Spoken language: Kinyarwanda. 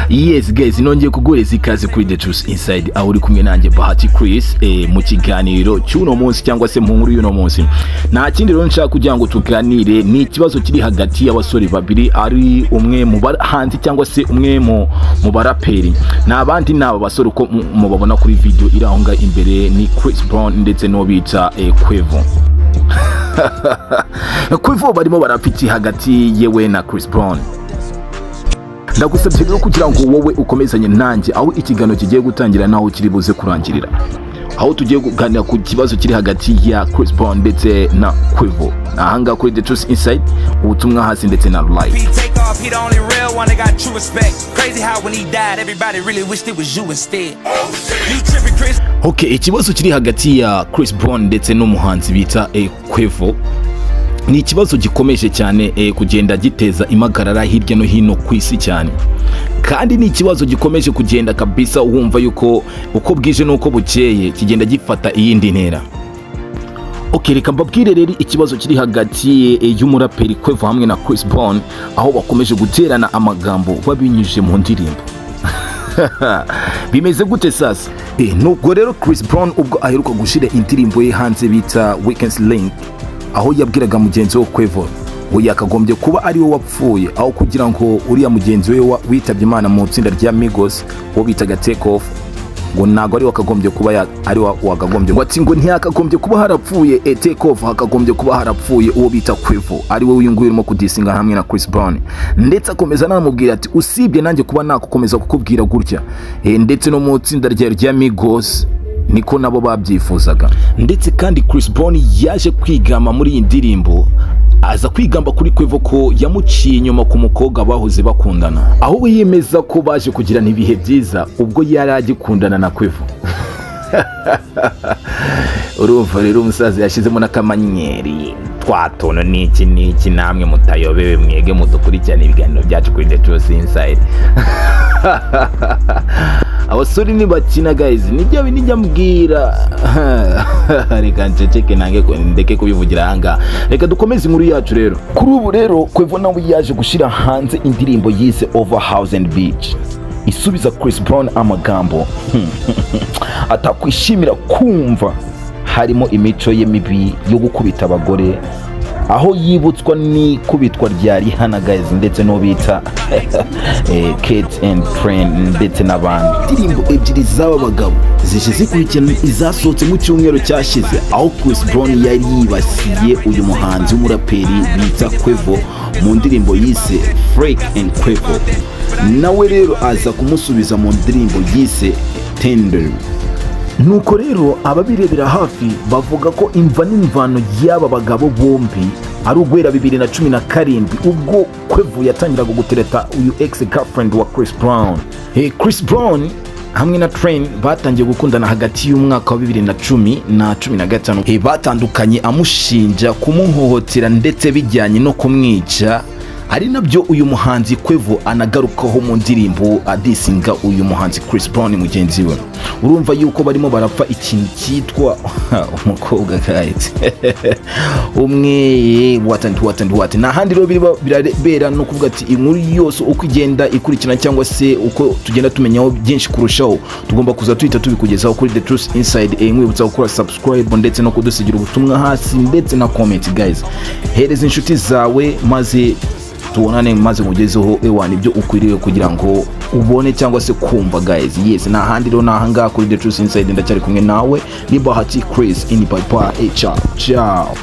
Yes guys, nongeye kuguhereza ikaze kuri The Truth Inside, aho uri kumwe nanjye Bahati Chris, mu kiganiro cy'uno munsi cyangwa se mu nkuru y'uno munsi. Nta kindi rero nshaka kugira ngo tuganire, ni ikibazo kiri hagati y'abasore babiri, ari umwe mu bahanzi cyangwa se umwe mu baraperi. Ni abandi, ni aba basore uko mubabona kuri video iri aho ngaho imbere, ni Chris Brown ndetse n'uwo bita Quavo. Quavo barimo barapfa iki hagati yewe na Chris Brown? Ndagusabye rero kugira ngo wowe ukomezanye nanjye aho ikiganiro kigiye gutangira naho kiri buze kurangirira, aho tugiye kuganira ku kibazo kiri hagati ya Chris Brown ndetse na Quavo, ahangaha kuri The Truth Inside. Ubutumwa hasi ndetse na like. P take off, he the only real one that got true respect. Crazy how when he died, everybody really wished it was you instead. You tripping, Chris? Okay, ikibazo kiri hagati ya Chris Brown ndetse n'umuhanzi bita Quavo ni ikibazo gikomeje cyane kugenda giteza impagarara hirya no hino ku isi cyane, kandi ni ikibazo gikomeje kugenda kabisa wumva yuko uko bwije n'uko bukeye kigenda gifata iyindi ntera. Ok, reka mbabwire rero ikibazo kiri hagati y'umuraperi Quavo hamwe na Chris Brown, aho bakomeje guterana amagambo babinyujije mu ndirimbo. Bimeze gute sasa? Nubwo rero Chris Brown ubwo aheruka gushyira indirimbo ye hanze bita Weekends Link, aho yabwiraga mugenzi we Quavo ngo yakagombye kuba ari we wapfuye aho kugira ngo uriya mugenzi we witabye Imana mu itsinda rya Migos, uwo bitaga Take Off, ngo ntabwo ari wakagombye kuba ari wakagombye, ngo ati ngo ntiyakagombye kuba harapfuye Take Off, hakagombye kuba harapfuye uwo bita Quavo, ari we uyu nguyu urimo kudisinga hamwe na Chris Brown. Ndetse akomeza anamubwira ati usibye nanjye kuba nakukomeza kukubwira gutya, ndetse no mu itsinda rya Migos niko nabo babyifuzaga. Ndetse kandi Chris Brown yaje kwigamba muri iyi ndirimbo, aza kwigamba kuri Quavo ko yamuciye inyuma ku mukobwa bahoze bakundana, aho we yemeza ko baje kugirana ibihe byiza ubwo yari agikundana na Quavo. Urumva rero umusaza yashyizemo n'akamanyeri twa tuntu n'iki n'iki. Namwe mutayobewe, mwege mudukurikirana ibiganiro byacu kuri The Truth Inside. Abasore ntibakina guys, nijya nijya mbwira. Reka nceceke nange ndeke kubivugira ahangaha, reka dukomeze inkuru yacu. Rero kuri ubu rero Quavo nawe yaje gushyira hanze indirimbo yise Over House and Beach, isubiza Chris Brown amagambo atakwishimira kumva, harimo imico ye mibi yo gukubita abagore, aho yibutswa n'ikubitwa rya Rihanna guys, ndetse n'uwo bita Kate and Trent ndetse n'abandi. Indirimbo ebyiri z'aba bagabo zije zikurikirana izasohotse mu cyumweru cyashize, aho Chris Brown yari yibasiye uyu muhanzi w'umuraperi bita Quavo mu ndirimbo yise Freak, and Quavo nawe rero aza kumusubiza mu ndirimbo yise Tender. Nuko rero ababirebera hafi bavuga ko imva n'imvano y'aba bagabo bombi ari uguhera 2017, ubwo Quavo yatangiraga gutereta uyu ex girlfriend wa Chris Brown. Hey, Chris Brown hamwe na Train batangiye gukundana hagati y'umwaka wa 2010 na 15. Hey, batandukanye amushinja kumuhohotera ndetse bijyanye no kumwica, ari nabyo uyu muhanzi Quavo anagarukaho mu ndirimbo adisinga uyu muhanzi Chris Brown mugenzi we. Urumva yuko barimo barapfa ikintu cyitwa umukobwa guys umwe, what and what and what. Nta handi rero birimo birabera, no kuvuga ati inkuru yose uko igenda ikurikirana cyangwa se uko tugenda tumenyaho byinshi kurushaho, tugomba kuza tuhita tubikugezaho kuri The Truth Inside. Nkwibutsa gukora subscribe ndetse no kudusigira ubutumwa hasi ndetse na comment guys. Hereza inshuti zawe maze tubonane, maze nkugezeho ewana ibyo ukwiriye kugira ngo ubone cyangwa se kumva guys. Yes, nta handi rero, ni ahangaha kuri The Truth Inside. Ndacyari kumwe nawe, ni Bahati Chris in. Bye bye, ciao ciao.